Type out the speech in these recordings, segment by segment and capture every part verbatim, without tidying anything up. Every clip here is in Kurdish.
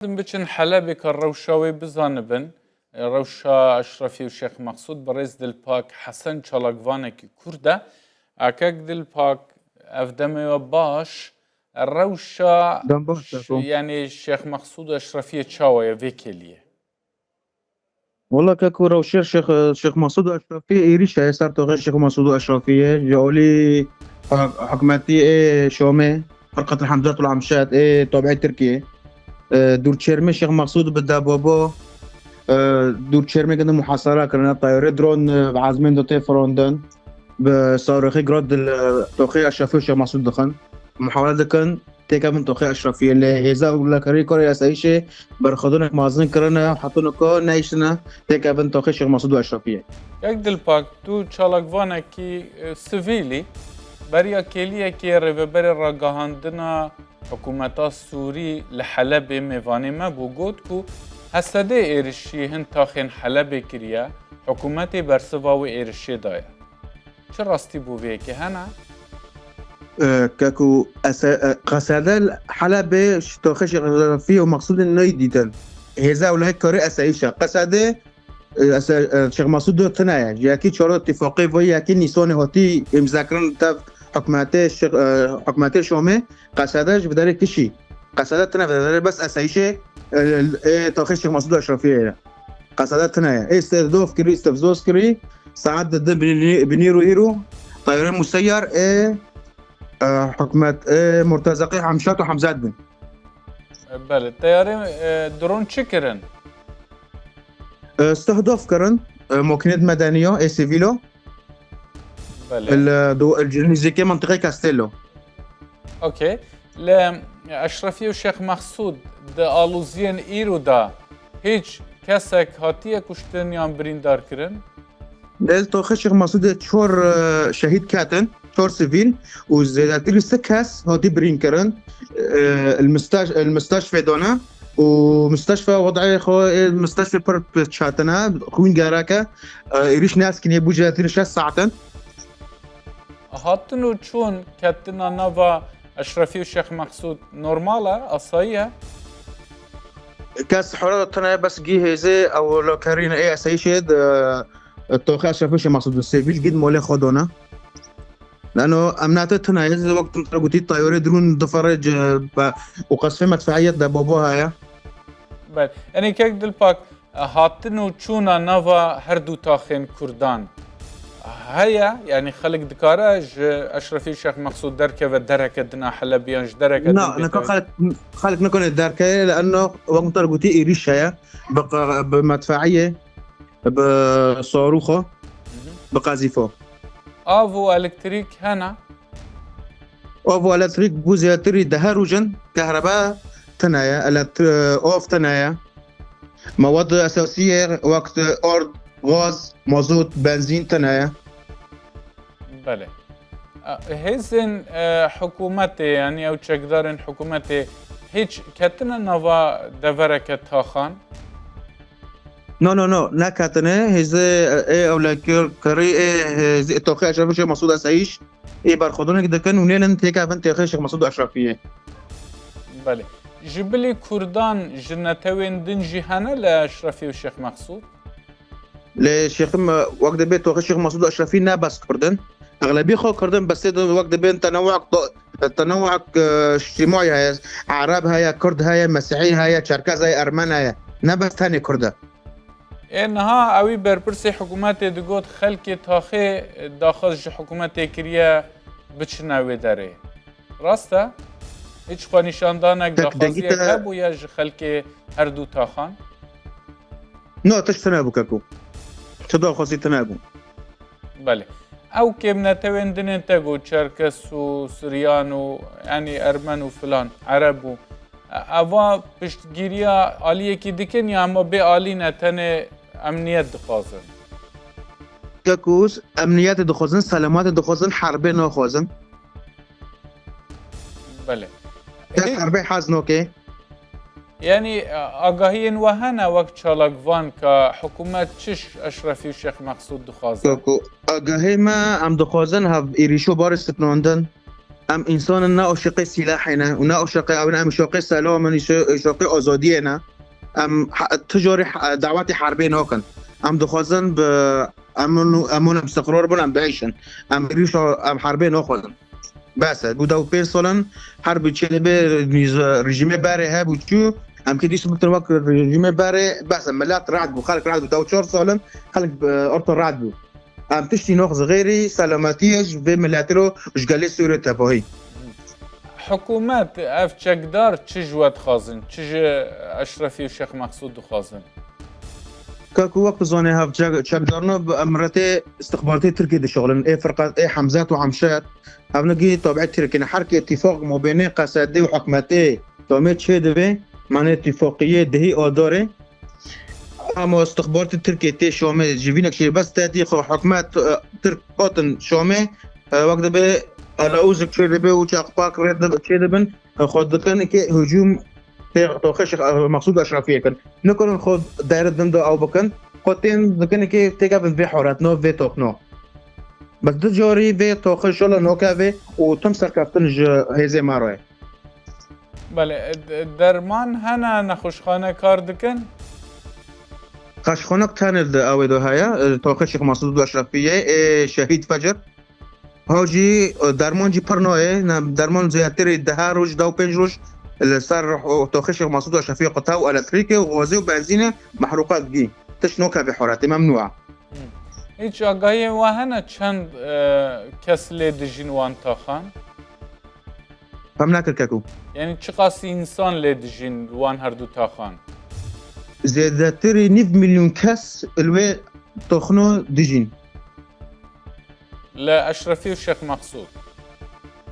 Em biçin Helebê ka rewşa wê bizanibin. Rewşa Eşrefî û Şêx Mexsûd, birêz Dilpak Hesen çalakvanekî Kurd e. Akek Dilpak, ev demê we baş. Rewşa Dem baş, ş-, Seko. yanî Şêx Mexsûd û Eşrefiyê çawa ye vê kêliyê? Wala keko, rewşa Şêx, Şêx Mesûd û Eşrefî êrîş heye ser toxê Şêx Mesûd û Eşrefiyê. Ji alî hik-, hikûmetî ê Şamê, Firqet el Hemzat û Amşat ê tabi'ê Tirkiyê, e, dûrçermê Şêx Mesûd bi debabo, e, dûrçermê gindi muhasara kirine. Tayarê dron, e, bi ezmên de tê firandin. Bi sarixê Grad di li toxê Eşrefî û Şêx Mesûd dixin. Muhawele dikin têkevin toxê Eşrefiyê. Lê hêza ewlekarî karê asayîşê berxwedana mezin kirine, hetanî ku nehiştine têkevin toxê Şêx Mesûd û Eşrefiyê. Kek Dilpak, tu çalakvanekî, e, sivîl î. Beriya kêliyekê rêveberê ragihandina hikûmeta Sûrî li Helebê mêvanê me bû, got ku H S D êrişî hin taxên Helebê kiriye, hikûmetê bersiva wê êrişê daye. Çi rastî bo vê yekê hene? E, keko, ese-, e, Qesede Helebê ji toxê Şêx Eşrefî û Mexsûdê neyê dîtin. Hêza ewlekarî asayîş e. Qesede, e, ese-, e, Şêx Mesûd tune ye. Ji yekî çar îtîfaqê vê yekê Nîsanê hatî îmzekirin tev hikûmetê Şêx, e, hikûmetê Şamê. Qesede ji bi derê kişî. Qesede tune ve derê bes asayîşê, e, e, toxê Şêx Mesûd Eşrefiyê ye. Qesede tune ye. Ê istihdof kirî, istifzoz kirî. Saet di di binî-, binî ro îro. Tayarê museyyer ê, e, hikûmet, ê, murtezeqê Hemşat û Hemzat bin. E, belê. Tayarê, e, dron çi kirin? E, istihdof kirin. E, makînêt medeniya, ê sivîlo. Belê. Li do-, li nêzîkê mentiqê Castello. Okey. Li Eşrefî û Şêx Mexsûd di aloziyên îro de hîç kesek hatiye kuştin yan birîndar kirin? Li toxê Şêx Mesûdê çar, e, şehîd ketin, çar sivîl û zêdetirî sê kes hatî birîn kirin. E, li misteş-, li misteşfê dane û misteşfe wed'ê xwe, e, misteşfê pir pêçhatine, xwîn gerek e. E, êrîş neskînê bû, zêdetirî şeş saet in. Hatin û çûn ketina nava Eşrefî û Şêx Mexsûd normal e, asayî ye? Kes hora tune, bes gî hêzê ewlekarî ê asayîşê di, e, toxê Eşrefî û Şêx Mexsûd sivîl gî di molê xwe dane. Lano emniyetê tune ye, wek tu gotî tayarê drûn diferê ci be û qesfê medfeiyê de babo heye. Belê. Yanî kek Dilpak, hatin û çûna nava her du taxên Kurdan heye? Yanî xelk dikare ji Eşrefî Şêx Mexsûd derkeve, dereke din a Helebê yan ji dereke din Na, bête? Nika xelk, xelk nikane derkeve, lano wek tu gotî êrîş heye, bi qa-, bi medfeiyê, bi sarûxo, Mhm. bi qezîfo. Av û elektrîk hene? Av û elektrîk bû zêdetirî deh roj in, kehrebe tune ye, elektri-, av tune ye. Mewad esasî ye, wek ard, gaz, mazot, benzîn tune ye. Belê. E, hêzên, e, hikûmetê, yanî ew çekdarên hikûmetê hîç ketine nava devereke taxan? No, no, no, neketine. Hêzê, ê ewlekarî, ê hêzê toxê Eşrefî Şêx Mesûd Eseyîş ê berxwedana dikin û nêlin têkevin toxê Şêx Mesûd Eşrefiyê. Belê. Ji bilî Kurdan ji netewên din jî hene li Eşrefî û Şêx Mexsûd? Lê Şêxim, wek dibê toxê Şêx Mesûd Eşrefî ne bes Kurd in. Exlebî xwe Kurd in, bes tê de wek dibên tenewuek do-, tenewuek, e, îctîmaî heye. Ereb heye, Kurd heye, Mesîhî heye, Çerkez heye, Ermen heye. Ne bes tenê Kurd e. Ê niha ewî berpirsê hikûmetê digot, xelkê taxê daxwaz ji hikûmetê kiriye biçine wê derê. Rast e? Hiç xwenîşandanek, Tek daxwaziyek dengî te hebûye ji xelkê her du taxan? No, tişt tune bû keko. Çi daxwazî tune bû. Belê. Ew kêm netewên dinên te got, Çerkes û Siryan û, yanî, Ermen û filan, Ereb û, e-, eva piştgiriya aliyekî dikin ya hema bê alî ne, tenê emniyet dixwazin? Keko, emniyetê dixwazin, selametê dixwazin, herbê naxwazin. Belê. Kes Hê- herbê hez nake. Yanî, e, agahiyên we hene wek çalakvan ka hikûmet çi Eşrefî û Şêx Mexsûd dixwazin? Keko, agahê me, em dixwazin hev êrîşo barê sipnandin. Em însan in, ne aşiqê sîlahê ne û ne aşiqê ew ne, em şoqê selam in, şo-, şoqê azadiyê ne. Em he-, tu carî he-, dawetê herbê nakin. Em dixwazin bi emin û emin em istiqrar bin, em biêşin. Em êrîşa, em herbê naxwazin. Bes e, bû deh û pênc sal in herb çê dibe, nîz-, rejîmê berê hebû çû, em kê dîs bikin wek rejîmê berê, bes e, milet rehet bû, xelk rehet bû, deh û çar sal in xelk, e, orta rehet bû. Em tiştî nox zixêrî selametiyê ji vê miletê re ji gelê Sûriyê tevahî. Hikûmet, ev çekdar çi ji we dixwazin? Çi ji Eşrefî û Şêx Meqsûd dixwazin? Ka ku wek tu zanê, hev çek-, çekdarna bi emiretê istixbaratê Tirkiyê dişixulin. Ê firqet, ê Hemzet û Hemşet, hevnigî tabiê Tirkiyê ne. Her ki îtîfaq mabênê Qesedê û hikûmetê Şamê çê dibe, mane îtîfaqiyê dehî Adarê. Ama istixbaratê Tirkiyê tê Şamê ji vînek çê bes tedî xwe hikûmet, e, Tirk hatin Şamê, e, wek dibe alawzik çê dibe û çaqpak rê dibe, çê dibin, e, xwe dikin ki hücum tê toxê Şêx, e, Meqsûd Eşrefiyê kin. Nikarin xwe deri din de ew bikin. Xwe tên dikin ki têkevin vê horetno, vê toxno. Bes du carî vê toxê şola nokevê û tim serkeftin ji hêzê me re. Belê, e, d-, derman hene, nexweşxane kar dikin? Xweşxanek tenê di ew ê de heye, e, toxê Şêx Meqsûd û Eşrefiyê, ê Şehîd Fecir. Hewcî, e, derman jî pir nayê, ne, derman zêdetirî deha roj, deh û pênc roj li ser, o, toxê Şêx Meqsûd û Eşrefiyê qute û elektrîkê û gazê û benzînê mehruqat gî. Tişt nokevê horetê, memnû e. Hmm. Hiç agahiyên we hene çend, e, kes lê dijîn wan taxan? Fem nekir keko. Yani çiqas insan lê dijîn wan her du taxan? Zêdetirî nîv milyon kes li wê toxno dijîn. Li Eşrefî û Şêx Meqsûd?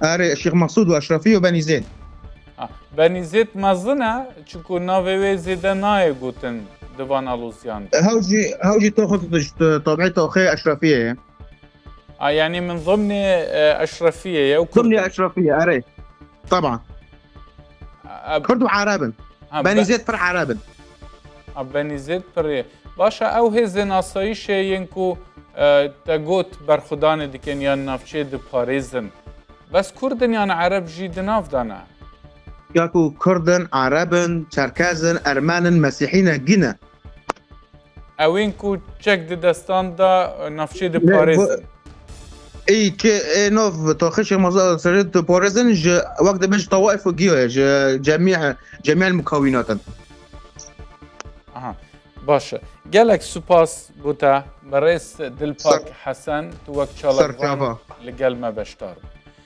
Erê, Şêx Meqsûd û Eşrefî û Benî Zêd. Ha, Benî Zêd mezin e, çunku navê wê zêde nayê gotin di van aloziyan de. Hew jî, hew jî toxo tu-, tabiî toxê Eşrefiyê ye. A, yani min zomnê, e, Eşrefiyê ye û Kurd Zomnê in. Eşrefiyê, erê. Taban. A, Kurd û Ereb in. Ha, Benî be- Zêd pir Ereb in. A, Benî Zêd pirê. Baş e, ew hêzên asayîşê yên ku, e, te got berxwedanê dikin yan navçeyê diparêzin. Bes Kurd in yan Ereb jî di nav de ne? Ya ku Kurd in, Ereb in, Çerkez in, Ermen in, Mesîhî ne, gîn e. Ew ên ku çek di destan de navçeyê Ne, diparêzin. Ê, çi, ê, nov, toxê Şêx Meqsûd serê diparêzin ji, wek dibe ji Tawaif û Giyo ye, ji cemî-, cemîel mukawînat in. Aha, baş e. Gelek spas bo te, berêz Dilpak Ser-, Hesen, tu wek çalakvan serçava. Li gel me beşdar bû.